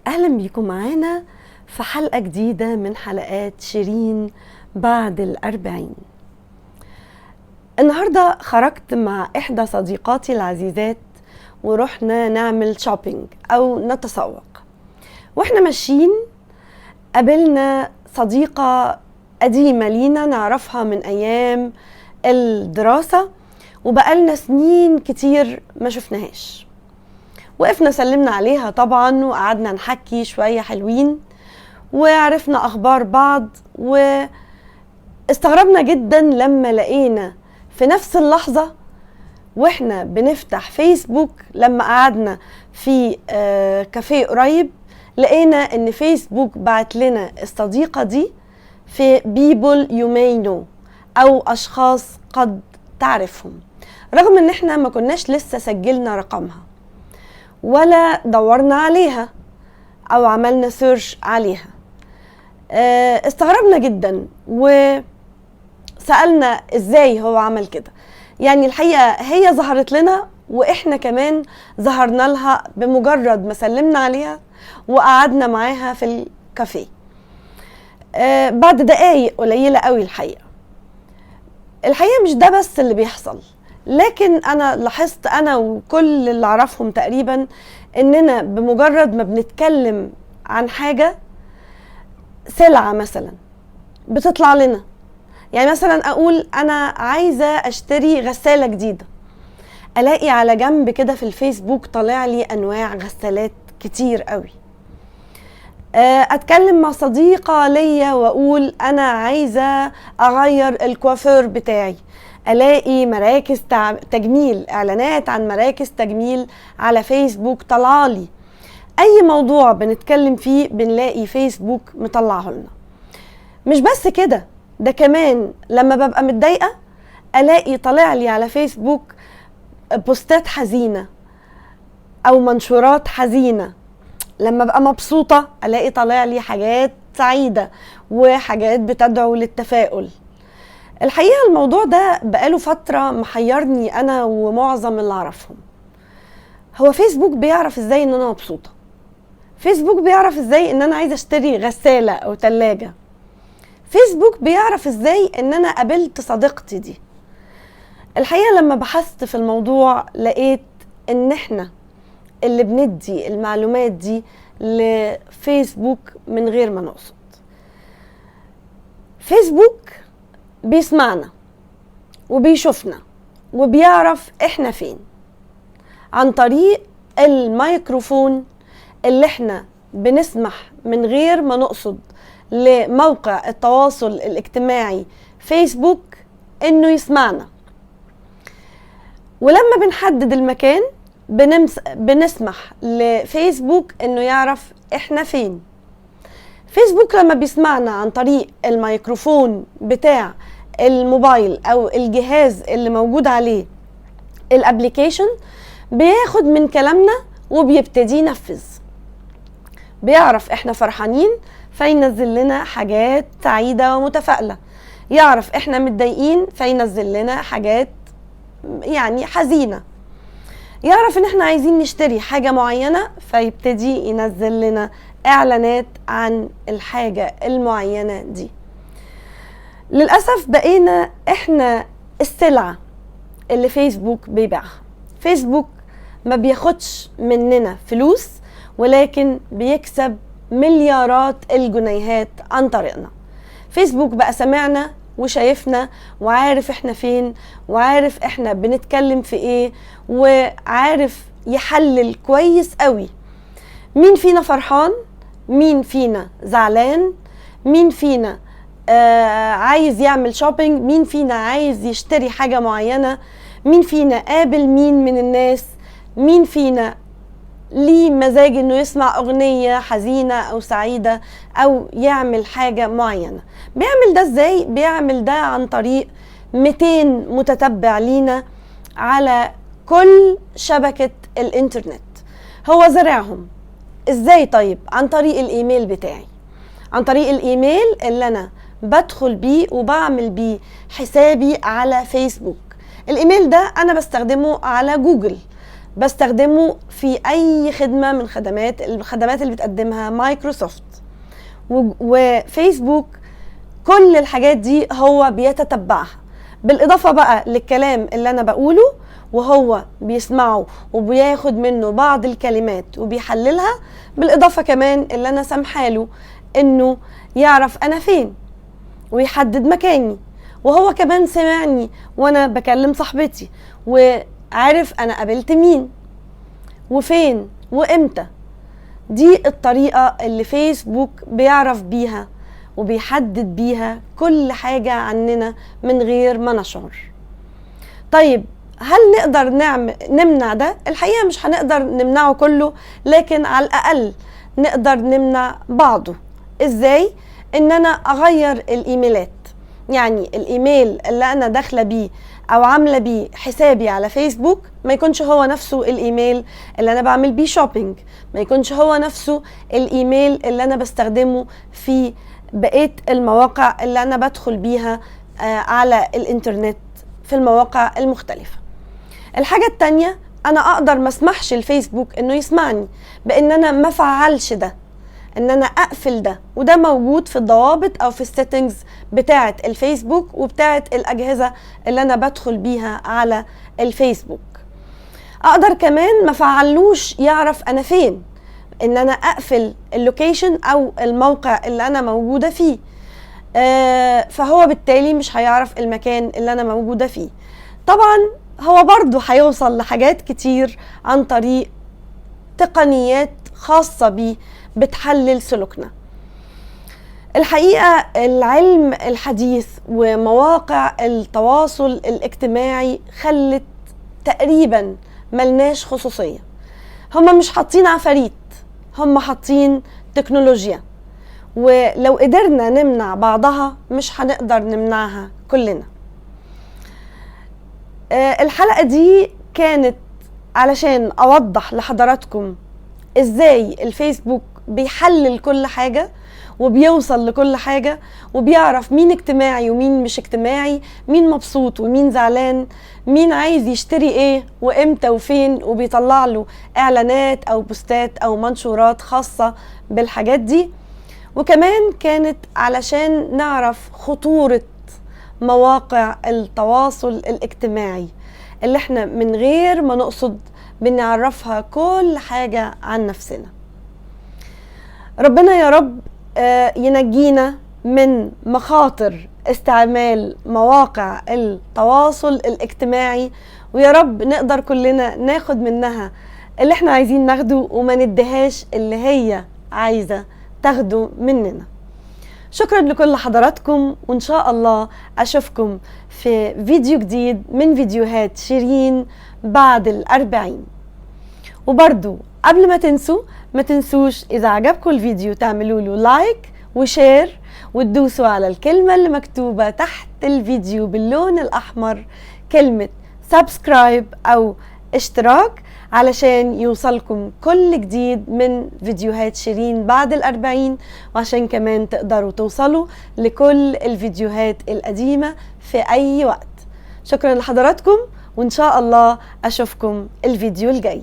اهلا بيكم معانا في حلقة جديدة من حلقات شيرين بعد 40. النهاردة خرجت مع إحدى صديقاتي العزيزات ورحنا نعمل shopping أو نتسوق. وإحنا ماشيين قابلنا صديقة قديمة لينا نعرفها من أيام الدراسة، وبقالنا سنين كتير ما شفناهاش. وقفنا سلمنا عليها طبعا وقعدنا نحكي شوية حلوين وعرفنا أخبار بعض، واستغربنا جدا لما لقينا في نفس اللحظة واحنا بنفتح فيسبوك، لما قعدنا في كافيه قريب، لقينا ان فيسبوك بعت لنا الصديقة دي في people you may know او اشخاص قد تعرفهم، رغم ان احنا ما كناش لسه سجلنا رقمها ولا دورنا عليها او عملنا search عليها. استغربنا جدا وسألنا ازاي هو عمل كده. يعني الحقيقة هي ظهرت لنا واحنا كمان ظهرنا لها بمجرد ما سلمنا عليها وقعدنا معاها في الكافيه بعد دقايق قليلة قوي. الحقيقة مش ده بس اللي بيحصل، لكن انا لاحظت انا وكل اللي اعرفهم تقريبا اننا بمجرد ما بنتكلم عن حاجة، سلعة مثلا، بتطلع لنا. يعني مثلا اقول انا عايزة اشتري غسالة جديدة، الاقي على جنب كده في الفيسبوك طالع لي انواع غسالات كتير قوي. اتكلم مع صديقة ليا واقول انا عايزة اغير الكوافير بتاعي، الاقي مراكز تجميل، اعلانات عن مراكز تجميل على فيسبوك طلعالي. اي موضوع بنتكلم فيه بنلاقي فيسبوك مطلعه لنا. مش بس كده، ده كمان لما ببقى متضايقة الاقي طالع لي على فيسبوك بوستات حزينة او منشورات حزينة. لما ببقى مبسوطة الاقي طالع لي حاجات سعيدة وحاجات بتدعو للتفاؤل. الحقيقة الموضوع ده بقاله فترة محيرني أنا ومعظم اللي أعرفهم. هو فيسبوك بيعرف إزاي إن أنا مبسوطة؟ فيسبوك بيعرف إزاي إن أنا عايزة أشتري غسالة أو تلاجة؟ فيسبوك بيعرف إزاي إن أنا قابلت صديقتي دي؟ الحقيقة لما بحثت في الموضوع لقيت إن إحنا اللي بندي المعلومات دي لفيسبوك من غير ما نقصد. فيسبوك بيسمعنا وبيشوفنا وبيعرف احنا فين عن طريق الميكروفون اللي احنا بنسمح من غير ما نقصد لموقع التواصل الاجتماعي فيسبوك انه يسمعنا. ولما بنحدد المكان بنسمح لفيسبوك انه يعرف احنا فين. فيسبوك لما بيسمعنا عن طريق الميكروفون بتاع الموبايل او الجهاز اللي موجود عليه ال application، بياخد من كلامنا وبيبتدي ينفذ. بيعرف احنا فرحانين فينزل لنا حاجات سعيدة ومتفائلة، يعرف احنا متضايقين فينزل لنا حاجات يعني حزينة، يعرف ان احنا عايزين نشتري حاجة معينة فيبتدي ينزل لنا اعلانات عن الحاجة المعينة دي. للأسف بقينا احنا السلعة اللي فيسبوك بيبيعها. فيسبوك ما بياخدش مننا فلوس، ولكن بيكسب مليارات الجنيهات عن طريقنا. فيسبوك بقى سمعنا وشايفنا وعارف احنا فين وعارف احنا بنتكلم في ايه، وعارف يحلل كويس قوي مين فينا فرحان، مين فينا زعلان، مين فينا عايز يعمل shopping، مين فينا عايز يشتري حاجة معينة، مين فينا قابل مين من الناس، مين فينا ليه مزاج انه يسمع اغنية حزينة او سعيدة او يعمل حاجة معينة. بيعمل ده ازاي؟ بيعمل ده عن طريق 200 متتبع لينا على كل شبكة الانترنت. هو زرعهم ازاي؟ طيب عن طريق الايميل بتاعي، عن طريق الايميل اللي انا بدخل بيه وبعمل بيه حسابي على فيسبوك. الايميل ده انا بستخدمه على جوجل، بستخدمه في اي خدمة من الخدمات اللي بتقدمها مايكروسوفت وفيسبوك. كل الحاجات دي هو بيتتبعها، بالاضافة بقى للكلام اللي انا بقوله وهو بيسمعه وبياخد منه بعض الكلمات وبيحللها، بالاضافة كمان اللي انا سامحاله انه يعرف انا فين ويحدد مكاني، وهو كمان سمعني وانا بكلم صاحبتي وعارف انا قابلت مين وفين وامتى. دي الطريقة اللي فيسبوك بيعرف بيها وبيحدد بيها كل حاجة عننا من غير ما نشعر. طيب هل نقدر نمنع ده؟ الحقيقة مش هنقدر نمنعه كله، لكن على الأقل نقدر نمنع بعضه. ازاي؟ ان انا اغير الايميلات، يعني الايميل اللي انا داخله بيه او عامله بيه حسابي على فيسبوك ما يكونش هو نفسه الايميل اللي انا بعمل بيه shopping، ما يكونش هو نفسه الايميل اللي انا بستخدمه في بقية المواقع اللي انا بدخل بيها على الانترنت في المواقع المختلفة. الحاجة التانية، انا اقدر ما اسمحش الفيسبوك انه يسمعني بان انا ما فعلش ده، ان انا اقفل ده، وده موجود في الضوابط او في ال settings بتاعه الفيسبوك وبتاعه الاجهزة اللي انا بدخل بيها على الفيسبوك. اقدر كمان ما فعلوش يعرف انا فين، ان انا اقفل ال location او الموقع اللي انا موجودة فيه، فهو بالتالي مش هيعرف المكان اللي انا موجودة فيه. طبعا هو برضو هيوصل لحاجات كتير عن طريق تقنيات خاصة بيه بتحلل سلوكنا. الحقيقة العلم الحديث ومواقع التواصل الاجتماعي خلت تقريبا ملناش خصوصية. هما مش حاطين عفاريت، هما حاطين تكنولوجيا، ولو قدرنا نمنع بعضها مش هنقدر نمنعها كلنا. الحلقة دي كانت علشان أوضح لحضراتكم إزاي الفيسبوك بيحلل كل حاجة وبيوصل لكل حاجة وبيعرف مين اجتماعي ومين مش اجتماعي، مين مبسوط ومين زعلان، مين عايز يشتري ايه وامتى وفين، وبيطلع له اعلانات او بوستات او منشورات خاصة بالحاجات دي. وكمان كانت علشان نعرف خطورة مواقع التواصل الاجتماعي اللي احنا من غير ما نقصد بنعرفها كل حاجة عن نفسنا. ربنا يا رب ينجينا من مخاطر استعمال مواقع التواصل الاجتماعي، ويا رب نقدر كلنا ناخد منها اللي احنا عايزين ناخده وما نديهاش اللي هي عايزة تاخده مننا. شكرا لكل حضراتكم، وإن شاء الله أشوفكم في فيديو جديد من فيديوهات شيرين بعد 40. وبرضو قبل ما تنسوا، ما تنسوش إذا عجبكم الفيديو تعملوا له like و share وتدوسوا على الكلمة اللي مكتوبة تحت الفيديو باللون الأحمر، كلمة subscribe أو اشتراك، علشان يوصلكم كل جديد من فيديوهات شيرين بعد 40، وعشان كمان تقدروا توصلوا لكل الفيديوهات القديمة في أي وقت. شكرا لحضراتكم، وإن شاء الله أشوفكم الفيديو الجاي.